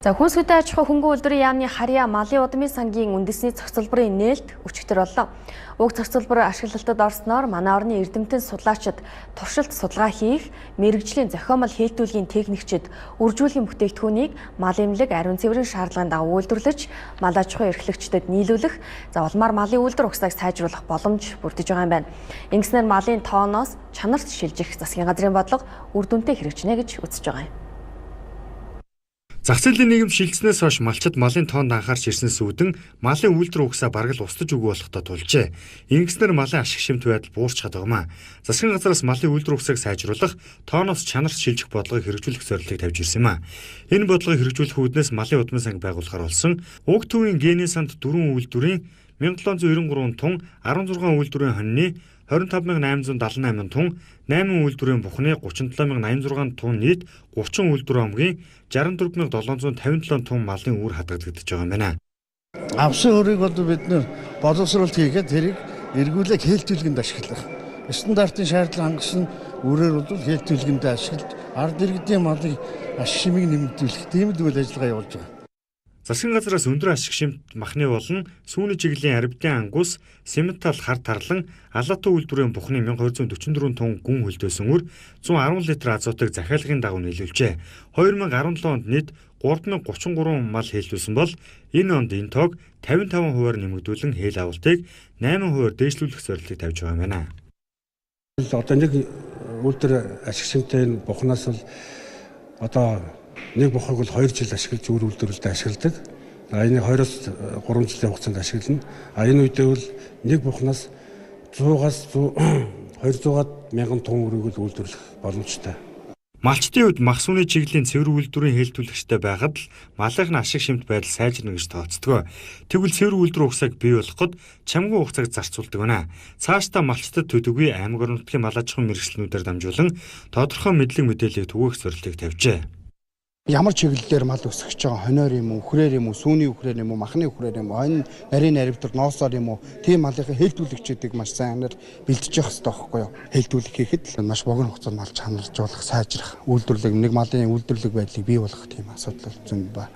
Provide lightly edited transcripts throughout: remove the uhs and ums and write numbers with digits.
За хүнс хөдөө аж ахуй хөнгөн үйлдвэрийн яамны харьяа малын удмын сангийн үндэсний цогцлборын нээлт өчигдөр боллоо. Уг цогцлбор ашиглалтад орсноор манай орны эрдэмтэн судлаачид туршилт судалгаа хийх, мэргэжлийн зохиомол хээлтүүлгийн техникчид үржүүлгийн бүтээгдэхүүнийг мал эмнэлэг ариун цэврийн шаардлагын дагуу үйлдвэрлэж, мал аж ахуйн эрхлэгчдэд нийлүүлэх, за улмаар малын үйлдвэр угсааг сайжруулах боломж бүрдэж байгаа юм байна. Ингэснээр малын тооноос чанарт шилжих засгийн газрын бодлого үр дүнтэй хэрэгжинэ гэж үзэж байгаа юм. Зах зээлийн нийгэмд шилжснээс хойш малчид малын тоонд анхаарч ирснээс үүдэн малын үйлдвэр угсаа бараг л устж үгүй болохтой тулжээ. Ингэснээр малын ашиг шимт байдал буурч чадгамаа. Засгийн газраас малын үйлдвэр угсааг сайжруулах, тооноос чанарт шилжих бодлогыг хэрэгжүүлэх зорилгыг тавьж ирсэн юм а. Энэ бодлогыг хэрэгжүүлэх үүднээс малын удмын санг байгуулахар болсон. Уг төвийн генийн санд 4 үйлдвэрийн 1793 тун, 16 үйлдвэрийн хоньны 25878 тун, 8 үйлдвэрийн бухны 37086 тун нийт 30 үйлдвэр омгийн 64757 тун малын үр хадгалагдаж байгаа юм байна. Авсан өрийг бол бид нэр боловсруулалт хийгээд тэрийг эргүүлээ хээлтүүлгэнд ашиглах. Стандартын шаардлага хангасан үрээр бол хээлтүүлгэнд ашиглаж ард иргэдийн малыг ашиг шимийг нэмэгдүүлэх тийм л үйл ажиллагаа явуулж байгаа. Засгийн газраас өндөр ашиг шимт махны болон сүүний чиглэлийн арвидын ангус, симентал хар тарлан Алату үйлдвэрийн бухны 1244 тонн гүн хөлдөөсөн үр 110 литр азотыг захиалгын дагуу нийлүүлжээ. 2017 онд нийт 3033 мал хээлдүүлсэн бол энэ онд энэ тоог 55%-аар нэмэгдүүлэн хээл авалтыг 8%-аар дээшлүүлэх зорилгыг тавьж байгаа юм байна. Одоо нэг үйлдвэр ашиг шимттэй энэ бухнаас бол одоо нэг бухыг бол 2 жил ашиглаж үр үйлдвэрлэлд ашигладаг. Энэ 2-3 жилийн хугацаанд ашиглана. Энэ үедээ бол нэг бухнаас 100-аас 200 мянган тонн үрийг л үйлдвэрлэх боломжтой. Малчдын хувьд мах сүүний чиглэлийн цэвэр үйлдвэрийн хээлтүүлэгчтэй байхад л малынх нь ашиг шимт байдал сайжирна гэж тооцдог. Тэгвэл цэвэр үйлдвэр угсааг бий болгоход чамгүй хугацааг зарцуулдаг байна. Цаашдаа малчдад төдийгүй аймаг орон нутгийн мал аж ахуйн мэргэжилтнүүдээр дамжуулан тодорхой мэдлэг мэдээллийг түгээх зорилгыг тавьжээ. Ямар чиглэлээр мал өсгөж байгаа хоноор юм уу, үхрээр юм уу, сүүний үхрээр юм уу, махны үхрээр юм уу, хонь нарийн наривтар ноосоор юм уу, тийм малынхаа хээлтүүлэгчдийг маш сайнаар бэлтжих хэрэгтэй байхгүй юу? Хээлтүүлэх хийхэд л маш богино хугацаанд мал чанаржуулах, сайжрах, үйлдвэрлэг нэг малын үйлдвэрлэг байдлыг бий болгох тийм асуудал зөнд ба.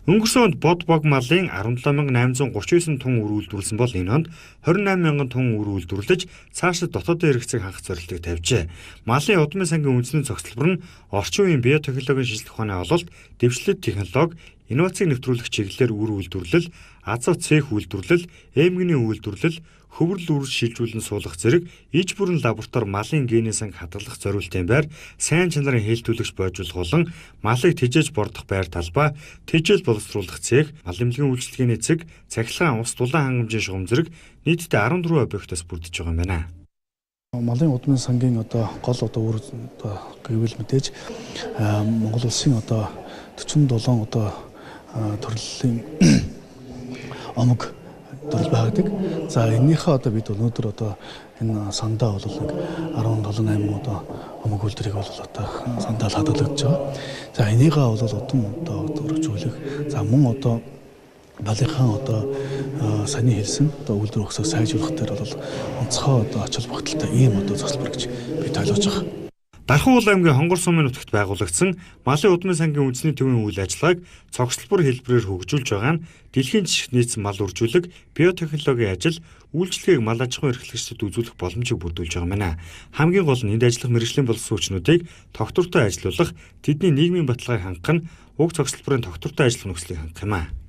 Өнгөрсөн онд бод бог малын 17839 тонн үр үйлдвэрлэсэн бол энэ онд 28000 тонн үр үйлдвэрлэж цаашид дотоодын хэрэгцээг хангах зорилгыг тавьжээ. Малын удмын сангийн үндэсний цогцлбор нь орчин үеийн биотехнологийн шинжлэх ухааны ололт, дэвшлэлт технологи, инновацийг нэвтрүүлэх чиглэлээр үр үйлдвэрлэл, азот цех үйлдвэрлэл, эмгэний үйлдвэрлэл, хөврөл үр шилжүүлэн суулгах зэрэг иж бүрэн лаборатори малын генийн санг хадгалах зориултын байр, сайн чанарын хээлтүүлэгч бойжуулах болон малыг тэжээж бордох байр талбай, тэжээл боловсруулах цех, мал эмнэлгийн үйлчилгээний цэг, цахилгаан ус дулаан хангамжийн шугам зэрэг нийтдээ 14 объектоос бүрдэж байгаа юм байна. Малын удмын сангийн одоо гол одоо үр одоо гэвэл мэдээж Монгол улсын одоо 47 одоо төрлийн омог төрөл байдаг. За энэнийхээ одоо бид өнөөдөр одоо энэ сандаа бол нэг 17 8 одоо омог үйлдвэрийг бол одоо сандаа хадгалагдаж байгаа. За энийгээ бол удам одоо өргөжүүлэх. За мөн одоо балынхаа одоо саяны хэлсэн одоо үйлдвэр өгсөө сайжруулах дээр бол онцгой одоо ач холбогдолтой ийм одоо зохицолбор гэж бид ойлгож байгаа. Дархан уул аймгийн Хонгор сумын нутагт байгуулагдсан малын удмын сангийн үндэсний төвийн үйл ажиллагааг цогцлбор хэлбэрээр хөгжүүлж байгаа нь дэлхийн жишгт нийцсэн мал үржүүлэг, биотехнологийн ажил, үйлчилгээг мал аж ахуйн эрхлэгчдэд үзүүлэх боломжийг бүрдүүлж байгаа юм байна. Хамгийн гол нь энд ажиллах мэргэжлийн боловсруучнуудыг тогтвортой ажилуулах, тэдний нийгмийн баталгааг хангах нь уг цогцлборын тогтвортой ажиллах нөхцөлийг хангах юм а.